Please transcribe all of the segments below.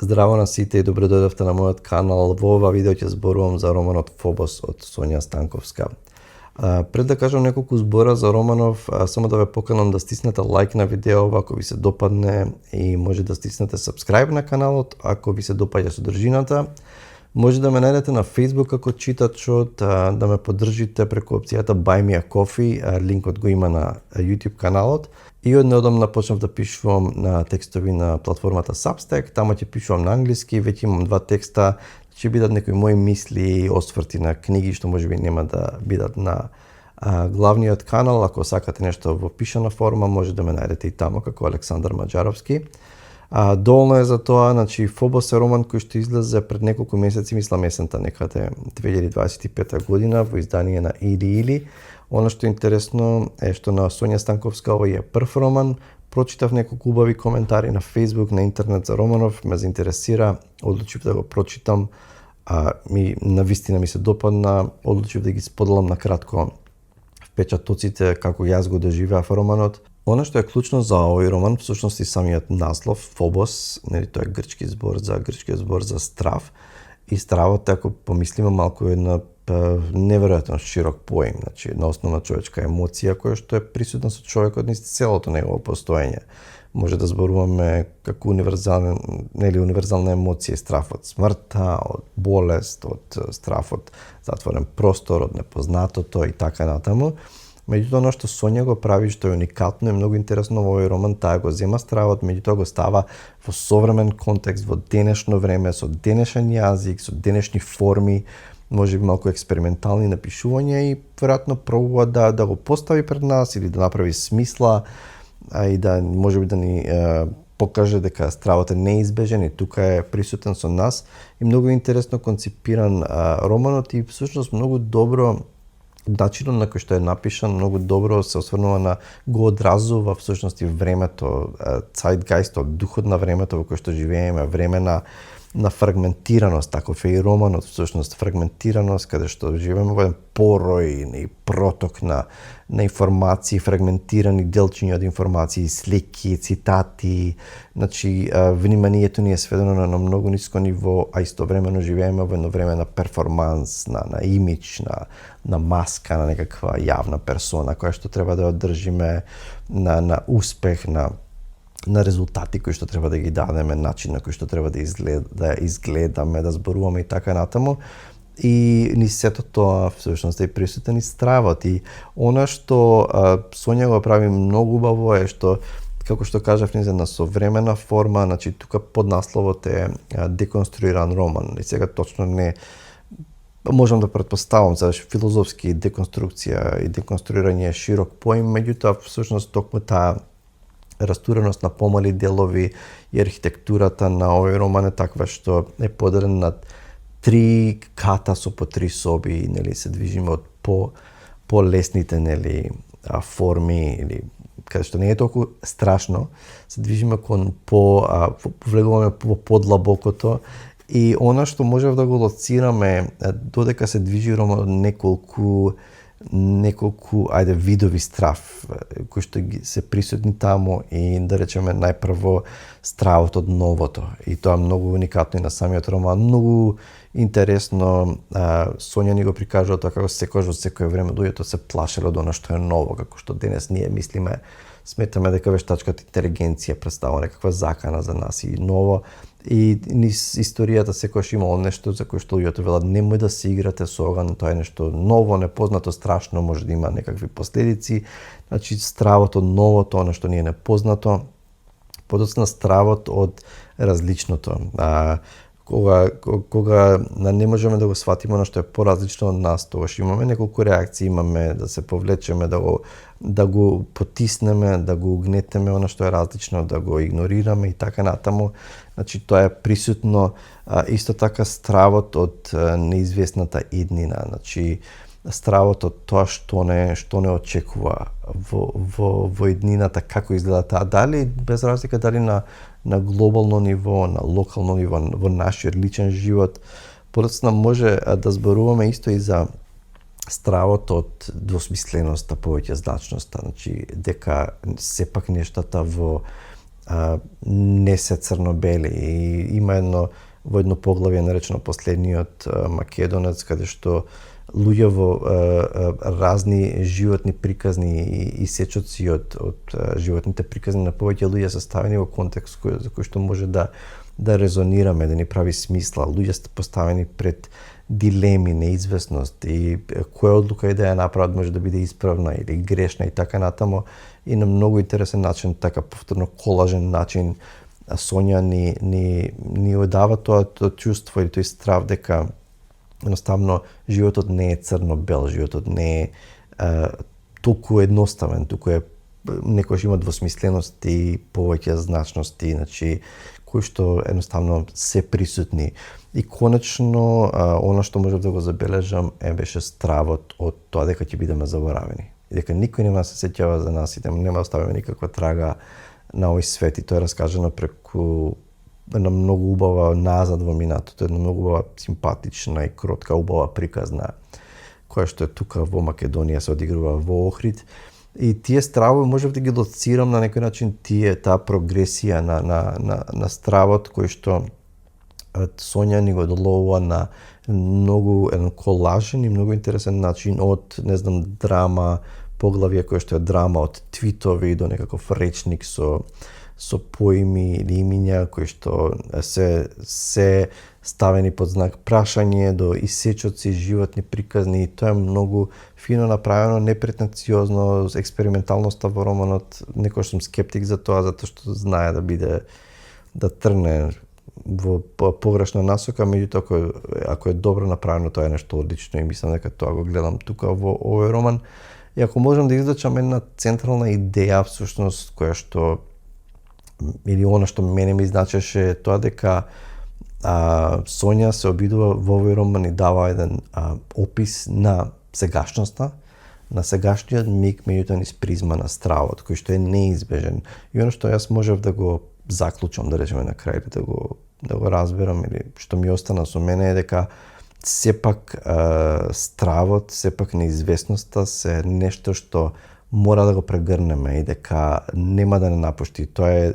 Здраво на сите и добро дојдовте на мојот канал. Во ова видео ќе зборувам за романот Фобос од Сонја Станковска. Пред да кажам неколку збора за романов, само да ве поканам да стиснете лайк на видео ако ви се допадне и може да стиснете subscribe на каналот ако ви се допаѓа содржината. Може да ме најдете на Facebook како читачот, да ме поддржите преку опцијата Buy Me a Coffee, линкот го има на YouTube каналот. И однеодамна почнав да пишувам на текстови на платформата Substack, тамо ќе пишувам на англиски, веќе имам 2 текста, ќе бидат некои мои мисли, осврти на книги што можеби нема да бидат на главниот канал. Ако сакате нешто во пишана форма, може да ме најдете и тамо како Александар Маџаровски. Доволно е за тоа, значи Фобос е роман кој што излезе пред неколку месеци, мислам есента некаде 2025 година во издание на Или. Оно што е интересно е што на Сонја Станковска овој е прв роман. Прочитав неколку убави коментари на Facebook, на интернет за романов, ме заинтересира, одлучив да го прочитам, навистина ми се допадна, одлучив да ги споделам на кратко впечатоците како јас го доживеав романот. Оно што е клучно за овој роман, всушност и самиот наслов, Фобос, нели тоа е грчкиот збор за страв. И стравот, ако помислиме малку, е на неверојатно широк поим, значи една основна човечка емоција која што е присутна со човекот низ целото негово постоење. Може да зборуваме како универзална емоција, страв од смртта, од болест, од страв од затворен простор, од непознатото и така натаму. Меѓутоа, оно што Сонја го прави, што е уникатно и многу интересно во овој роман, таа го зема стравот, меѓутоа го става во современ контекст, во денешно време, со денешен јазик, со денешни форми, може би малку експериментални напишувања и веројатно пробува да го постави пред нас или да направи смисла и да може би да ни покаже дека стравот е неизбежен и тука е присутен со нас и многу интересно концепиран романот и всушност многу добро начинот на кој што е напишан, многу добро се осврнува го одразува всушност и времето, цајтгајстот, духот на времето во кој што живееме, време на фрагментираност, таков е и романот, всушност фрагментираност, каде што живееме во еден порој и проток на информации, фрагментирани делчиња од информации, слики, цитати, значи вниманието ни е сведено на многу ниско ниво, а истовремено живееме во едно време на перформанс, на имидж, на маска, на некаква јавна персона која што треба да одржиме, на успех, на резултати кои што треба да ги дадеме, начин на кој што треба да изгледаме, да зборуваме и така натаму. И ни сето тоа всушност е присутен и стравот. И она што Сонја го прави многу убаво е што, како што кажав, на современа форма, значи тука поднасловот е деконструиран роман. И сега точно не можам да претпоставам за филозофски деконструкција и деконструирање широк поим, меѓутоа всушност токму таа растуреност на помали делови и архитектурата на овој роман е таква што е поделен на 3 ката со по 3 соби, нели се движиме од по-лесните нели форми или каде што не е толку страшно, се движиме кон влегуваме по подлабокото и она што можев да го лоцираме додека се движи романот неколку видови страв кои што се присутни таму и да речеме најпрво стравот од новото и тоа многу уникатно и на самиот роман, многу интересно. Сонја ни го прикажува тоа како секогаш во секое време луѓето се плашело од она што е ново, како што денес ние сметаме дека вештачката интелигенција представува некаква закана за нас и ново. И низ историјата секогаш имало нешто за кое што луѓето велат немој да се играте со оган, тоа е нешто ново, непознато, страшно, може да има некакви последици. Значи стравот од новото, она што ни е непознато, подоцна стравот од различното. Кога не можеме да го сватиме она што е поразлично од нас, тогаш имаме неколку реакции, имаме да се повлечеме, да го потиснеме, да го угнетеме она што е различно, да го игнорираме и така натаму. Значи тоа е присутно исто така стравот од неизвестната иднина, значи стравот од тоа што не очекува во иднината, како изгледа таа, дали без разлика дали на глобално ниво, на локално ниво, во нашиот личен живот. Подоцна може да зборуваме исто и за стравот од двосмисленоста, повеќе значноста, значи дека сепак нештата во не се црно-бели и има во едно поглавје наречено Последниот македонец, каде што луѓе во разни животни приказни и сечоци од животните приказни на повеќе луѓе се ставени во контекст за кој што може да резонираме, да ни прави смисла. Луѓе сте поставени пред дилеми, неизвестност и која одлука и да ја направат може да биде исправна или грешна и така натаму. И на многу интересен начин, така повторно колажен начин, Сонја ни одава тоа чувство или тој страв дека едноставно животот не е црно-бел, животот не е толку едноставен, туку е некојаш има двосмислености и повеќе значности, значи кои што едноставно се присутни. И конечно, она што можев да го забележам беше стравот од тоа дека ќе бидеме заборавени. И дека никој нема се сеќава за нас и нема да оставиме никаква трага на овој свет. И тоа е раскажано преку една многу убава назад во минатото, една многу убава симпатична и кротка, убава приказна, која што е тука во Македонија се одигрува во Охрид. И тие стравови можев да ги лоцирам на некој начин таа прогресија на стравот кој што Сонја ни го доловува на многу еден колажен и многу интересен начин од, не знам, драма, поглавје кој што е драма од твитови до некаков речник со поими или имиња кои што се ставени под знак прашање до исечоци, животни приказни. Тоа е многу фино направено, непретенциозно, експерименталноста во романот. Некој сум скептик за тоа, затоа што знае да трне во погрешна насока, меѓутоа ако е добро направено, тоа е нешто одлично и мислам дека тоа го гледам тука во овој роман. И ако можам да извлечам една централна идеја всушност која што или она што мене ми значеше тоа дека Сонја се обидува во овој роман и дава еден опис на сегашноста, на сегашниот миг, меѓутоа низ призма на стравот, кој што е неизбежен. И она што јас можев да го заклучам, да речеме на крај, да го разберам или што ми остана со мене е дека сепак стравот, сепак неизвестноста се нешто што мора да го прегрнеме и дека нема да не напушти. Тоа е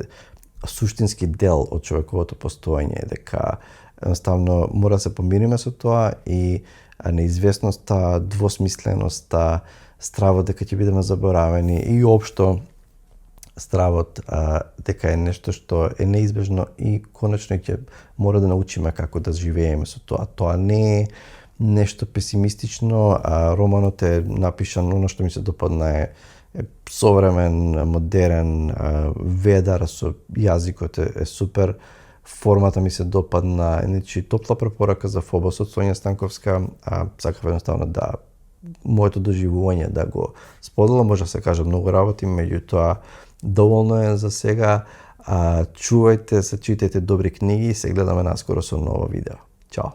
суштински дел од човековото постоење, дека едноставно мора да се помириме со тоа и неизвестноста, двосмисленоста, стравот дека ќе бидеме заборавени и општо стравот дека е нешто што е неизбежно и конечно ќе мора да научиме како да живееме со тоа. Тоа не е нешто песимистично, романот е напишан, оно што ми се допадна е современ, модерен, ведар со јазикот е супер, формата ми се допадна, значи топла препорака за Фобос од Сонја Станковска, сакав едноставно да моето доживување да го споделам, може да се каже многу работи, меѓутоа доволно е за сега. Чувајте се, читајте добри книги и се гледаме наскоро со ново видео. Чао!